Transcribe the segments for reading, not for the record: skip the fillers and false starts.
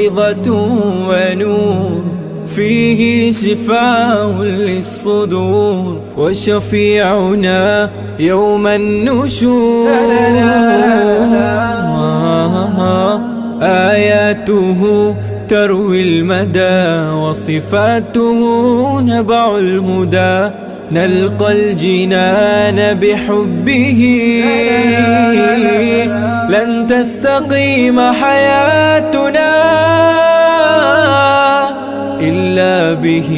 موعظة ونور، فيه شفاء للصدور، وشفيعنا يوم النشور. آياته تروي المدى، وصفاته نبع الهدى، نلقى الجنان بحبه، لن تستقيم حياتنا إلا به.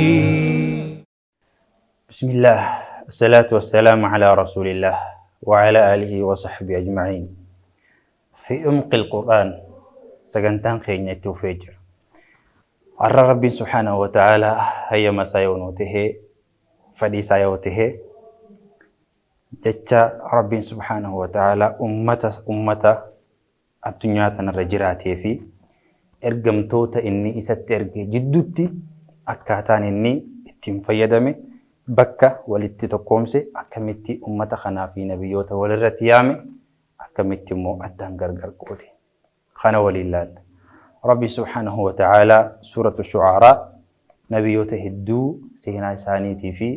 بسم الله، الصلاة والسلام على رسول الله وعلى آله وصحبه أجمعين. في عمق القرآن sagantaan keenya itti fufee jira. Har'a Rabbiin subhaanahu wa ta'aalaa hayyama isaa yoo nuu tahee, fedhii isaa yoo tahee, jecha Rabbiin subhaanahu wa ta'aalaa ummata addunyaa tanarra jiraatee fi ergamtoota inni isatti erge jidduutti akkaataan inni ittiin fayyadame, bakka walitti tokkoomse, akkamitti ummata kanaa fi nabiyyoota walirratti yaame, akkamitti immoo addaan gargar qoode, kana waliin laalla. Rabbi subhaanahu wa ta'aalaa suuratu Shu'araa nabiyyoota hedduu seenaa isaaniitii fi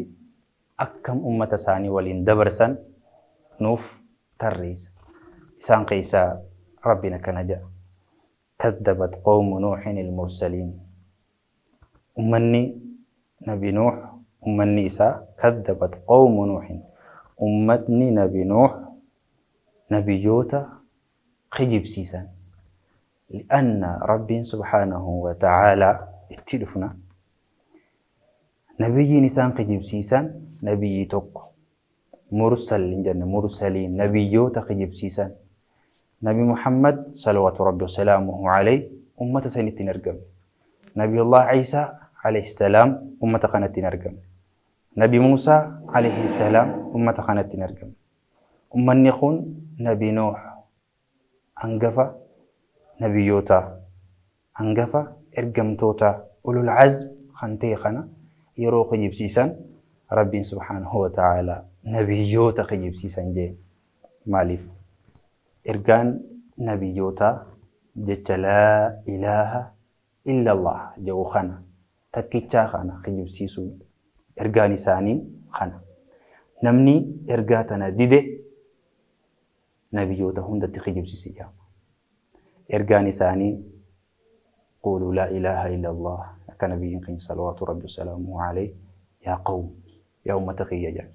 akkam ummata isaanii waliin dabarsan nuuf tarreessa. Isaan keessaa Rabbiin akkana jedha: Kaddabat qawmu Nuuhin il-mursaliin. Ummanni Nabi Nuuh, ummanni isaa, kaddabat qawmu Nuuhin. Ummatni Nabi Nuuh nabiyyoota kijibsiisan. Li'anna Rabbiin subhaanahu wa ta'aalaa itti dhufna. Nabiyyiin isaan kijibsiisan nabiyyii tokko. Mursal hin jenne, mursaliin, nabiyyoota kijibsiisan. Nabi Muhammad salawaatu Rabbi wasalaamuhu alayhi ummata sanitti hin argamne. Nabiyullah Iisaa alayhi salaam ummata kanatti hin argamne. Nabi Muusaa alayhi salaam ummata kanatti hin argamne. Ummanni kun Nabi Nuuh, hangafa nabiyyootaa, hangafa ergamtootaa, ulul azm kan ta'e kana yeroo kijibsiisan, Rabbiin subhaanahu wa ta'aalaa nabiyyoota kijibsiisan jee. Maaliif? Ergaan nabiyyootaa jecha laa ilaaha illallah jedhu kana, takkichaa kana kijibsiisuudha. Ergaan isaanii kana. Namni ergaa tana dide nabiyyoota hundatti kijibsiise jedhama. Ergaan isaanii quuluu laa ilaaha illallah, akka nabiyyiin keenya salawaatu rabbi wasalaamuhu alayhi yaa qawm, yaa ummata kiyya jedhan.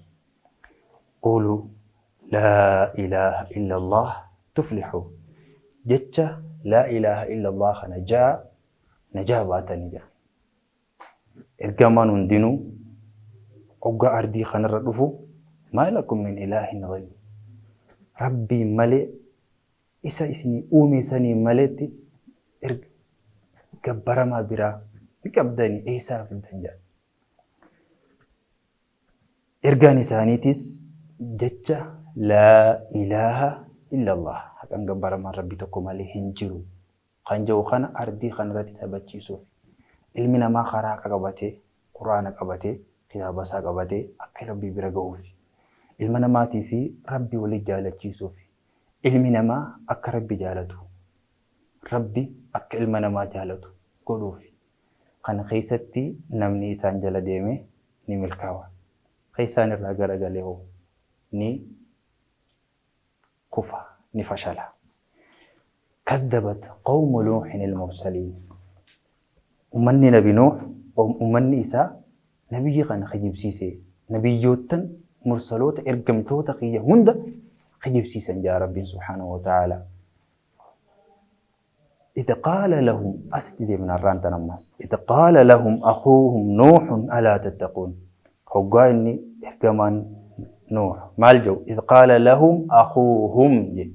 Quuluu laa ilaaha illallah tuflixu. Jecha laa ilaaha illallah kana jaa najaa baatanii jedhan. Ergamaan hundinuu hoggaa ardii kanarra dhufu, maa lakum min ilaahin ghayru, Rabbiin malee, isa isinii uume sanii maletti gabbaramaa biraa ni qabdanii, eessaa fiddan jedhan. Ergaan isaaniitis jecha laa ilaaha illallah, haqan gabbaramaan Rabbi tokko malee hin jiru kan jedhu kana ardii kanarratti sabachiisuuf, ilmi namaa karaa haqa qabatee, Quraana qabatee, kitaaba isaa qabatee akka Rabbii bira gahuuf, ilma namaatii fi Rabbi walitti jaalachiisuuf, ilmi namaa akka Rabbi jaalatu, Rabbi akka ilma namaa jaalatu godhuuf. Kana keessatti namni isaan jala deeme ni milkaawa. Kan isaan irraa garagalee hoo ni kufa, ni fashala. Kaddabat qawmu Nuuhin il-mursaliin. Ummanni Nabi Nuuh, ummanni isaa nabiyyi kana kijibsiise, nabiyyoottan, mursaloota, ergamtoota kiyya hunda kijibsiisan jaa Rabbiin subhaanahu wa ta'aalaa. إذ قال لهم, asitti deemna har'aan tan ammas, إذ قال لهم أخوهم نوح ألا تتقون. Hoggaa inni ergamaan Nuuh maal jedhu, إذ قال لهم أخوهم je,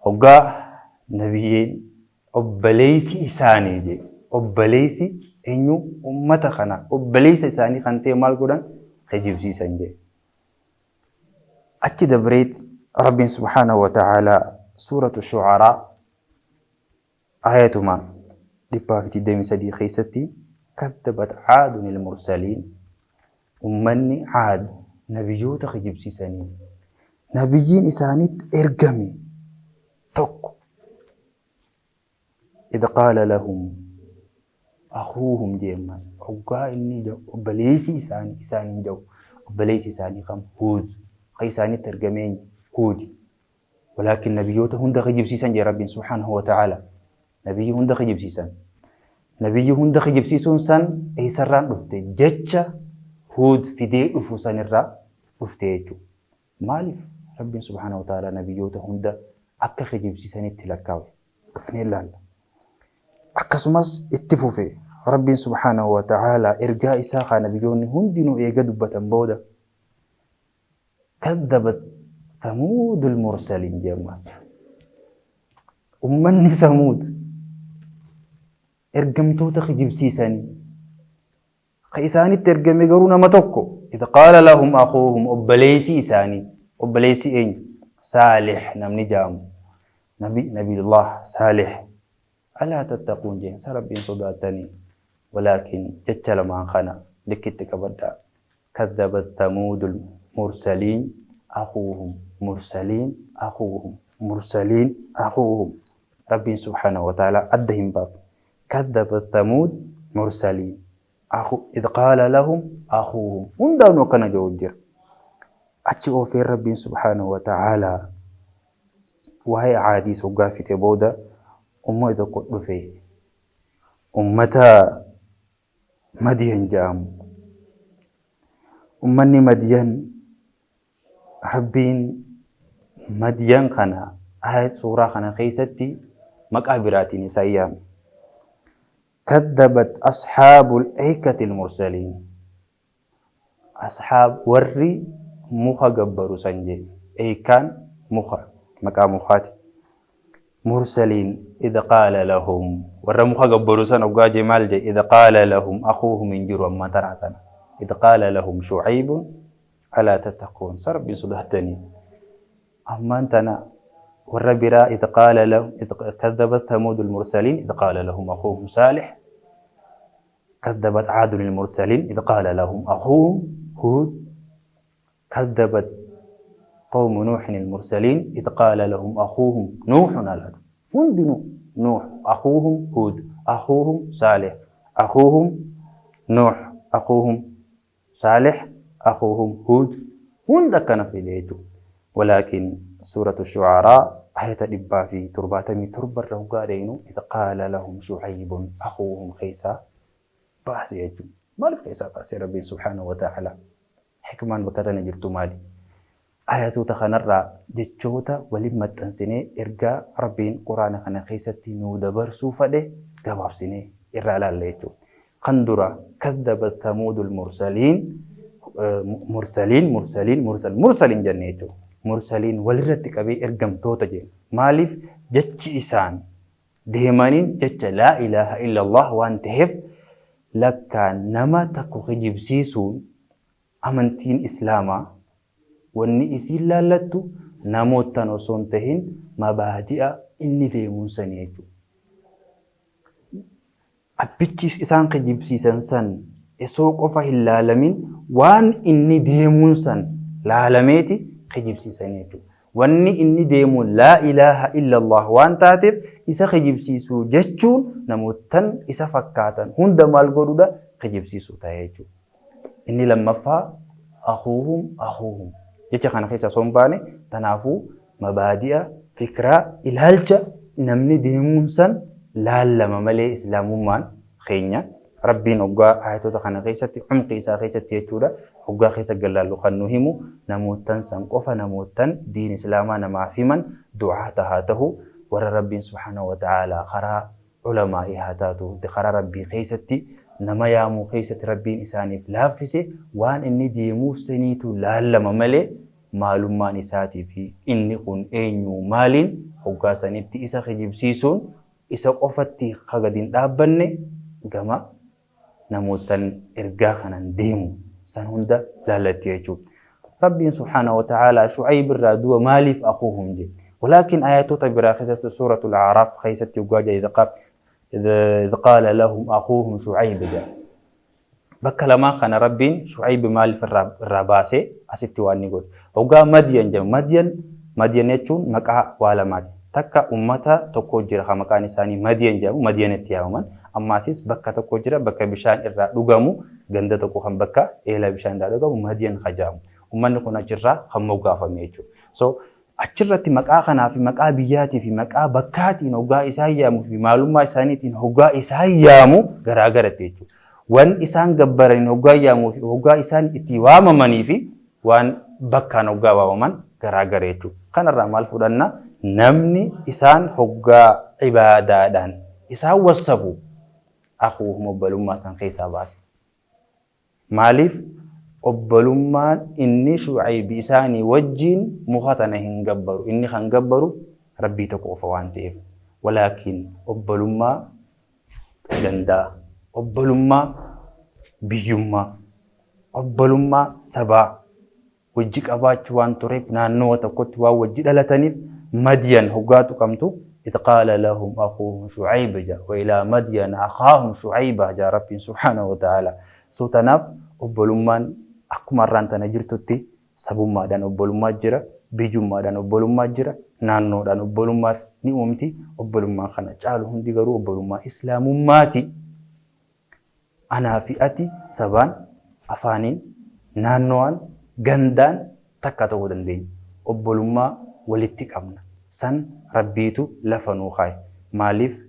hoggaa nabiyyiin obboleessi isaanii je, obboleessi eenyu, ummata kana obboleessa isaanii kan ta'e maal godhan? Kijibsiisan je. Achi dabreet Rabbiin subhaanahu wa ta'aalaa suuratu Shu'araa ayatuma 123 keessatti كذبت عاد المرسلين. Ummanni Caad nabiyyoota kijibsiisanii, nabiyyiin isaanitti ergame tokko. Idh qaala lahum akhuuhum jee ammas hoggaa inni ja'u obboleessi isaanii isaaniin ja'u obboleessi isaanii kam Huud ka isaanitti ergame eenyu Huudi walaakin nabiyyoota hunda kijibsiisan jee Rabbiin subhaanahu wa ta'aala nabiyyi hunda kijibsiisan nabiyyi hunda kijibsiisuun san eessarraan dhufte jecha Huud fidee dhufu sanirraa dhufte jechuudha. Maaliif Rabbiin subhaanahu wa ta'aalaa nabiyyoota hunda akka kijibsiisanitti lakkaawe? Dhufnee ilaalla. Akkasumas itti fufe Rabbiin subhaanahu wa ta'aalaa ergaa isaa kaa nabiyyoonni hundinuu eega dubbatan booda kadhabat thamuudul mursaliin jee ammas. Ummanni Samuud ergamtoota kijibsiisanii Ka isaanitti ergame garuu nama tokko. Idh qaala lahum akhuuhum obboleessi isaanii. Obboleessi eenyu? Saalih namni ja'amu. Nabi Nabiyullah Saalih. Alaa tattaquun jeen sa Rabbiin sodaattanii. Walaakin jecha lamaan kana likkitti qabadhaa. Kadhabat thamuudul mursaliin akhuuhum mursaliin akhuuhum mursaliin akhuuhum. Rabbiin subhaanahu wa ta'aalaa adda hin baafne. Kadhabat Thamuud mursaliin akhu idh qaala lahum akhuuhum hundaanuu akkana jedhu jira. Achi oofeen Rabbiin subhaanahu wa ta'aalaa waa'ee Aadiis hoggaa fixe booda ummata tokko dhufe ummata Madiyan jedhamu. Ummanni Madiyan Rabbiin Madyan kana ayat suuraa kana keessatti maqaa biraatiin isaan yaame. Kadhabat ashaabul aykatil mursaliin. Ashaab warri muka gabbaru san jee. Eykaan muka maqaa mukaati. Mursaliin idh qaala lahum warra muka gabbaru san hoggaa jee maal jee idh qaala lahum akhuuhum hin jiru ammaa tanaa tana. Idh qaala lahum shucaybun Alaa tattaquun sa Rabbiin sodaattanii ammaan tana warra biraa idh qaala lahum idh kadhabat thamuudul mursaliin idh qaala lahum akhuuhum saalih kadhabat aadunil mursaliin idh qaala lahum akhuuhum huud kadhabat qawmu nuuhin ilmursaliin idh qaala lahum akhuuhum nuuhun alaa hundinuu nuuh akhuuhum huud akhuuhum saalih akhuuhum nuuh akhuuhum Saalih akhuuhum Huud hunda akkana fide jechuudha. Walaakin suuratu Shu'araa ayata 177 irra hoggaa dheynu idh qaala lahum shu'aybun akhuuhum keessaa baase jechuudha. Maaliif keessaa baase Rabbiin subhaanahu wa ta'ala? Hikmaan bakka tana jirtu maali? Ayatoota kanarraa jechoota waliin maxxansinee ergaa Rabbiin Qur'aana kana keessatti nuu dabarsuu fadhe gabaabsinee irraa ilaalla jechuudha. Kan dura kadhabat thamuudul mursaliin mursaliin mursaliin mursal mursaliin jenne jechuudha. Mursaliin walirratti qabee ergamtoota jenna. Maaliif jechi isaan deemaniin jecha laa ilaaha illallah waan ta'eef lakkaa nama tokko kijibsiisuun Amantiin Islaamaa wanni isiin laallattu namoottan osoo hin tahin mabaadi'a inni deemuun sani jechuudha. Abbichi isaan kijibsiisan san osoo qofa hin laalamin waan inni deemuun san laalameeti kijibsiisan jechuudha. Wanni inni deemuun laa ilaaha illallah waan taateef isa kijibsiisuu jechuun namoottan isa fakkaatan hunda maal godhuudha kijibsiisuu ta'e jechuudha. Inni lammaffaa akhuuhum akhuuhum jecha kana keessa osoo hin baane tanaafuu mabaadi'a fikraa ilaalcha namni deemuun san laallama malee islaamummaan keenya Rabbiin hoggaa ayatoota kana keessatti cumqii isaa keessatti jechuudha hoggaa keessa gallaallu kan nu himu namoottan san qofa namoottan diin islaamaa namaaf himan du'aata haa ta'u warra Rabbiin subhaanahu wa ta'aalaa karaa ulamaa'ii haa taatu karaa Rabbii keessatti nama yaamuu keessatti Rabbiin isaaniif laaffise waan inni deemuuf saniitu laallama malee maalummaan isaatii fi inni kun eenyu maaliin hoggaa sanitti isa kijibsiisuun isa qofatti ka gadi hin dhaabbanne gama namoottan ergaa kanan deemu san hunda laallatti jechuudha. Rabbiin subhaanahu wa ta'aalaa Shu'ayb irraa du'a maaliif akuuhum jedhe. Walaakin ayatoota biraa keessatti suuratul A'raaf keessatti hoggaa jedhe idh qaala lahum akuuhum Shu'ayb jedha. Bakka lamaan kana Rabbiin Shu'ayb maaliif irraa baasee asitti waan ni godhe. Hoggaa Madiyan jedhamu Madiyan Madiyan jechuun maqaa waa lamaati. Takka ummata tokko jira kan maqaan isaanii Madiyan jedhamu, Madiyanitti yaamaman. Ammaasis bakka tokko jira bakka bishaan irraa dhugamu, ganda tokko kan bakka eela bishaan irraa dhugamu Madiyan kan jedhamu. Ummanni kun achirraa kan moggaafame jechuudha. So achirratti maqaa kanaa fi maqaa biyyaatii fi maqaa bakkaatiin hoggaa isaan yaamu fi maalummaa isaaniitiin hoggaa isaan yaamu garaagaratti jechuudha. Waan isaan gabbaraniin hoggaa yaamuu fi hoggaa isaan itti waamamanii fi waan bakkaan hoggaa waamaman garaagara jechuudha. Kanarraa maal fudhanna? Namni isaan hoggaa ibaadaadhaan isaan wassafu akuuhum obbolummaa isaan keessaa baase. Maaliif obbolummaan inni Shu'ayb isaanii wajjiin muka tana hin gabbaru. Inni kan gabbaru Rabbii tokko qofa waan ta'eef. Walaakin obbolummaa gandaa, obbolummaa biyyummaa, obbolummaa sabaa wajji qabaachuu waan tureef naannowa tokkotti waan wajji dhalataniif Madyan hoggaa tuqamtu idh qaala lahum akhuuhum Shu'ayb ja wa ilaa Madyana akhaahum Shu'ayba ja Rabbiin subhaanahu wa ta'aala. So tanaaf obbolummaan akkuma arraan tana jirtutti sabummaadhaan obbolummaa jira, biyyummaadhaan obbolummaa jira, naannoodhaan obbolummaa ni uumamti. Obbolummaan kana caalu hundi garuu obbolummaa Islaamummaati. Anaa fi ati sabaan, afaaniin, naannowaan, gandaan takka ta'uu dandeenya. Obbolummaa walitti qabna. San Rabbiitu lafa nuu kaaye. Maaliif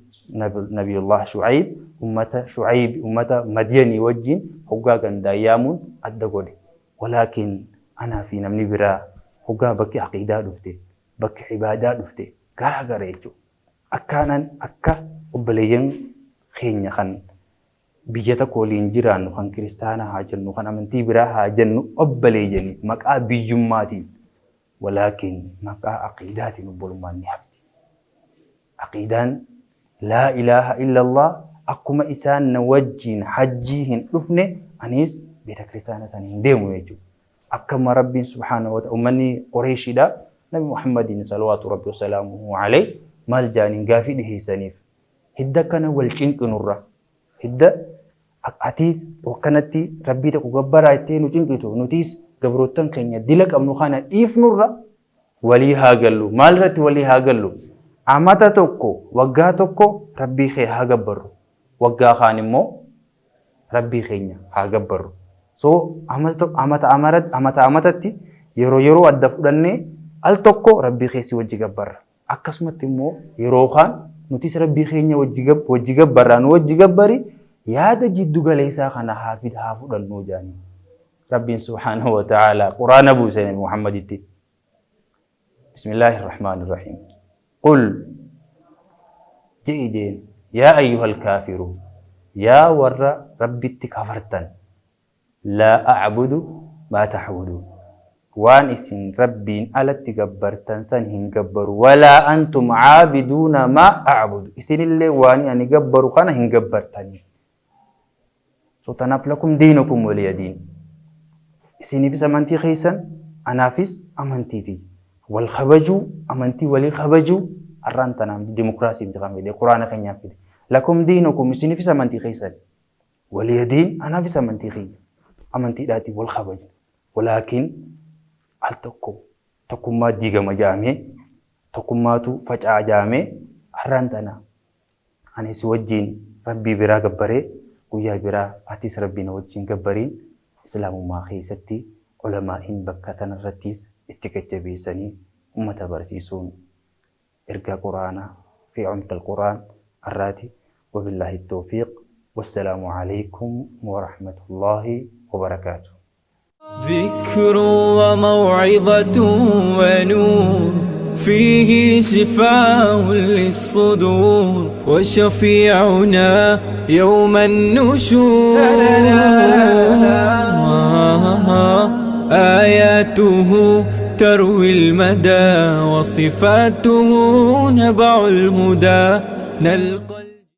Nabiyullaah Shu'ayb ummata Shu'ayb ummata Madyanii wajjiin hoggaa gandaan yaamuun adda godhe. Walaakin anaa fi namni biraa hoggaa bakki aqiidaa dhufte, bakki ibaadaa dhufte garaa gara jechuudha. Akkaanan akka obboleeyyan keenya kan biyya tokko waliin jiraannu kan kiristaanaa haa jennu kan amantii biraa haa jennu obboleeyyani maqaa biyyummaatiin walaakin maqaa aqiidaatiin obbolummaan ni hafti. Aqiidaan laa ilaaha illallah akkuma isaan na wajjiin hajjii hin dhufne anis beeta kiristaana san hin deemu jechuudha. Akkuma Rabbiin subhaanahu wa ta'ala ummanni Qureeshiidha Nabi Muhammadiin salawaatu Rabbi wasalaamuhu alayhi maal jaaniin gaafii dhiheessaniif hidda kana wal cinqinurra hidda atiis akkanatti Rabbii tokko gabbaraa ittee nu cinqitu nutiis gabroottan keenya dila qabnu kana dhiifnurra walii haa gallu. Maal irratti walii haa gallu? Amata tokko waggaa tokko Rabbii kee haa gabbarru, waggaa kaan immoo Rabbii keenya haa gabbarru. So amata amata amatatti yeroo yeroo adda fudhannee al tokko Rabbii kee si wajji gabbarra. Akkasumatti immoo yeroo kaan nutis Rabbii keenya wajji gabbarraa nu wajji gabbari yaada jiddu galeessaa kana haa fid haa fudhannuu jaanii. Rabbiin subhaanahu wa ta'ala Quraana buuse Nabi Muhammaditti. Bismillaahi Rahmaani Rahiim. Qul je'i jeen yaa ayyuhal kaafiruun yaa warra Rabbitti kafartan laa a'budu maa ta'buduun waan isin Rabbiin alatti gabbartan san hin gabbaru walaa antum caabiduuna maa a'budu isinillee waan ani gabbaru kana hin gabbartanii. So tanaaf lakum diinukum waliya diin. Isiniifis amantii keessan anaafis amantii tiyya. Wal kabajuu amantii walii kabajuu har'aan tanaan dimokiraasii miti kan fide quraana keenyaaf fide. Lakum diinukum isiniifis amantii keessan waliya diin anaafis amantii kiyya. Amantiidhaatiin wal kabajna. Walaakin al tokko tokkummaa diigama jaamee tokkummaatu faca'a jaamee har'aan tana ani si wajjiin Rabbii biraa gabbaree guyyaa biraa atis Rabbii na wajjiin gabbariin Islaamummaa keessatti ulamaa'iin bakka tanarrattiis itti gad jabeessanii ummata barsiisuun ergaa Qur'aanaa fi cumqil Qur'aan arraati Wabillaahi tawfiiq Wassalaamu aleykum warahmatullaahi wabarakaatuh. ذكر وموعظة ونور فيه شفاء للصدور وشفيعنا يوم النشور آياته تروي المدى وصفاته نبع الهدى.